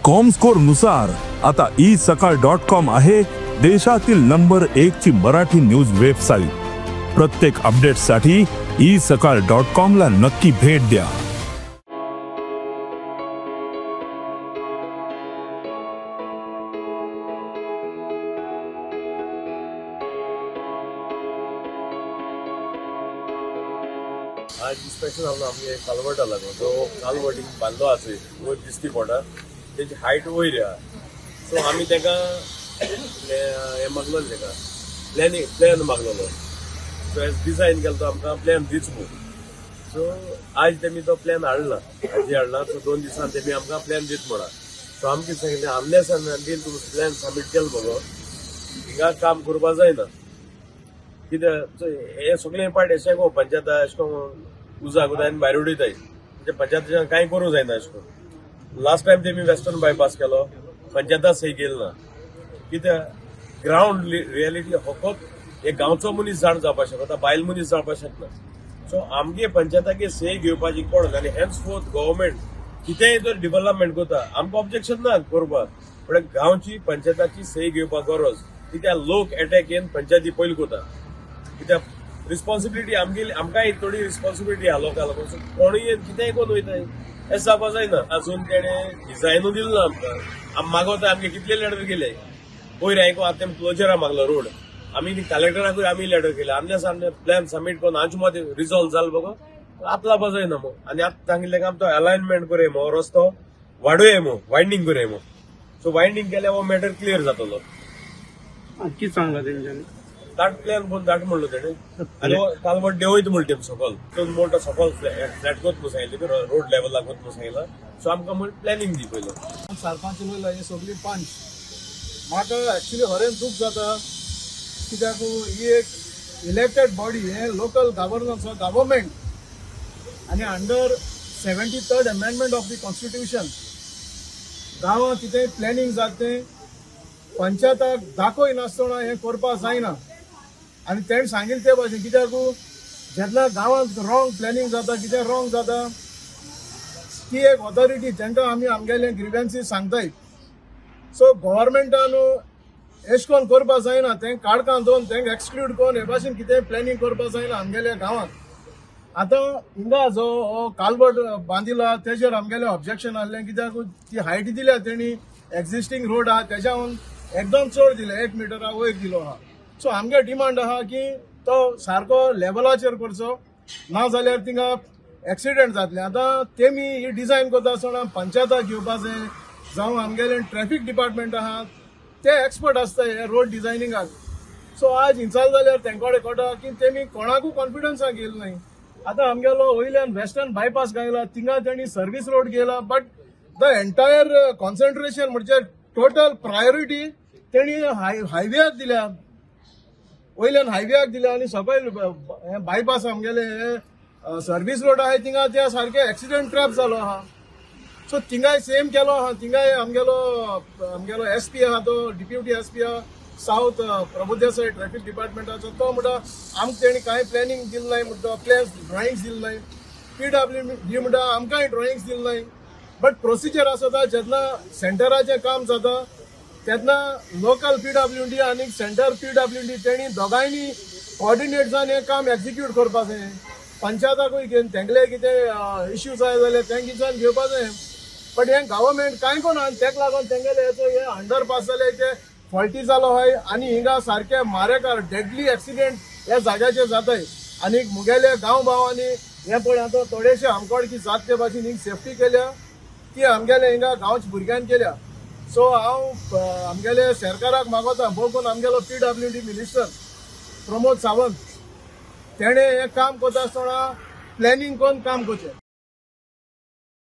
Comscore नुसार आता E सकाळ डॉट कॉम आहे देशातील नंबर 1 ची मराठी न्यूज वेबसाईट। प्रत्येक अपडेटसाठी ई सकाळ डॉट कॉम ला नक्की भेट द्या। आज स्पेशल आमगे कालवटा लागो जो कालवटीक बांदलो आसा वयर दिसती पडटा तेजी हायट वयर आहा। सो आमी ताका हें मागलो ताका प्लॅन मागलेलो। सो एज डिजायन केलो तो आमकां प्लॅन दीच मू। सो आज तेमी तो प्लॅन हाडला, आजी हाडला। सो 2 दिसान तेमी आमकां प्लॅन दीत म्हणा। सो आमकां सांगलें अनलेस आनी तुमी प्लॅन सबमीट केलो मगो हिंगा काम करपा जायना। कित्याक हे सगळे पार्ट अशें गो पंचायत अशें करून उजाक वता आनी भायर उडयताय, म्हणजे पंचायतीच्यान कांय करूंक जायना अशें करून। लास्ट टायम तेमी वेस्टर्न बायपास केलो, पंचायता सही केली ना। कित्याक ग्रावंड रियलिटी फकत हे गांवचो मनीस जाण जावपाक शकता, बायल मनीस जावपाक शकना। सो आमगे पंचायताके सही घेवपाची कोण आनी हेन्स फोर्थ गव्हर्मेंट कितेंय जर डिव्हलपमेंट करता आमकां ऑब्जेक्शन ना करपाक, पण गांवची पंचायताची सही घेवपाक गरज। कित्याक लोक एटॅक येवन पंचायती पयलीं करता, कित्याक रिस्पॉन्सिबिलिटी आमगेली, आमकांय थोडी रिस्पॉन्सिबिलिटी आहा लोकां लागून। सो कोणूय कितेंय करून वयताय हें जावपा जायना। अजून तेणें डिजायनूय दिलो ना आमकां। आमी मागवता, आमगे कितले लेटर केले पयर हांवें आतां तेमी क्लोजरा मागलो रोड, आमी कलेक्टराकूय आमी लेटर केले। आमले सामने प्लॅन सबमीट करून आमचे मदें रिजॉल्व जालो बगो आतां जावपा जायना मो। आनी आतां सांगिल्लें आम तो अलायनमेंट करया मो, रस्तो वाडोवया मो, वायंडींग करया मो। सो वायंडींग केल्यार हो मॅटर क्लियर जातलो। कितें सांगलां तेंच्यांनी? दाट प्लॅन करून दाट म्हणलो तेणे आनी कालवट देंवयत म्हणटा तेमी सकल, तो मोठो सकल फ्लॅट कोत म्हूण सांगिल्लें, रोड लेवलाक वत म्हूण सांगिल्लां। सो आमकां म्हण प्लॅनिंग दी पयलो। सरपंच उलयला हे सगळी पंच, म्हाका एक्चुली खरें दूख जाता कित्याक ही एक इलेक्टेड बॉडी, हें लोकल गवर्नन्स गव्हर्मेंट आनी under 73rd amendment of the constitution गांवांत कितेंय प्लॅनिंग जाता तें पंचायताक दाखयनासतना हें करपाक जायना। आनी तेणें सांगिल्लें ते भाशेन कित्याक जेन्ना गांवांत रॉंग प्लॅनिंग जाता, कितें रॉंग जाता, ती एक ऑथॉरिटी तांकां आमी आमगेले ग्रिव्हन्सीस सांगताय। सो गव्हर्मेंटान एश कोन करपा जायना, तें काडकां दोन तेंका एक्सक्लूड करून हे भाशेन कितें प्लॅनिंग करपा जायना आमगेल्या गांवांत। आतां हिंगा जो कालवट बांदिला तेजेर आमगेलें ऑब्जेक्शन आहलें कित्याक ती हायट दिल्या तेणी, एक्झिस्टींग रोड आहा तेज्याहून एकदम चड दिले, 1 मिटरा वयर दिलो आहा। सो आमगे डिमांड आहा की तो सारको लेवलाचेर करचो, ना जाल्यार थिंगा एक्सिडंट जातले। आतां तेमी ही डिजायन करता आसतना पंचायताक घेवपा जाय, जावं आमगेलें ट्रॅफिक डिपार्टमेंट आहा ते एक्सपर्ट आसता हे रोड डिजायनिंगाक। सो आज हिंचाल जाल्यार तेंकोडे कडेन कळटा की तेमी कोणाकूय कॉन्फिडन्सान घेयले न्हय। आतां आमगेलो वयल्यान वेस्टर्न बायपास घायला, थिंगा तेणी सर्वीस रोड घेयला, बट the entire concentration म्हणजे टोटल प्रायोरिटी तेणी हायवेक दिल्या, वयल्यान हायवेक दिल्या आनी सकयल बायपास आमगेले हे सर्वीस रोड आहाय थिंगा त्या सारके एक्सिडंट ट्रॅप जालो आहा। सो थिंगाय सेम केलो आहा, थिंगाय आमगेलो आमगेलो एस पी आहा तो डिप्युटी एस पी आहा सावथ प्रभुदेसाय ट्रॅफिक डिपार्टमेंटाचो, तो म्हणटा आमकां तेणी कांय प्लॅनिंग दिलें नाय म्हणटा, प्लॅन्स ड्रॉइंग्स दिलें नाय, पी डब्ल्यू डी म्हणटा आमकांय ड्रॉइंग्स दिलें नाय। बट प्रोसिजर आसता जेन्ना सेंटराचें काम जाता तेन्ना लोकल पी डब्ल्यू डी आनी सेंटर पी डब्ल्यू डी तेणी दोगांयनी कॉर्डिनेट जावन हें काम एक्झिक्यूट करपा जाय। पंचायताकूय घेवन तेंगले कितें इश्यूज आहा जाल्यार तेंच्यान घेवपा जाय, बट हें गव्हर्मेंट कांय कोना आनी तेका लागून तेंगेले हेचो हे अंडरपास जाले ते फॉल्टी जालो आहाय आनी हिंगा सारके मारेकार डेडली एक्सिडेंट ह्या जाग्याचेर जाताय। आनी मुगेले गांव भावांनी हें पळय आतां थोडेशे आमकोड की जात ते भाशेन हिंग सेफ्टी केल्या ती आमगेले हिंगा गांवच्या भुरग्यान केल्या। सो हांव आमगेले सरकाराक मागोता, भोव आमगेलो P W D minister Pramod Sawant तेणें हें काम करता आसतना प्लॅनिंग करून काम करचें।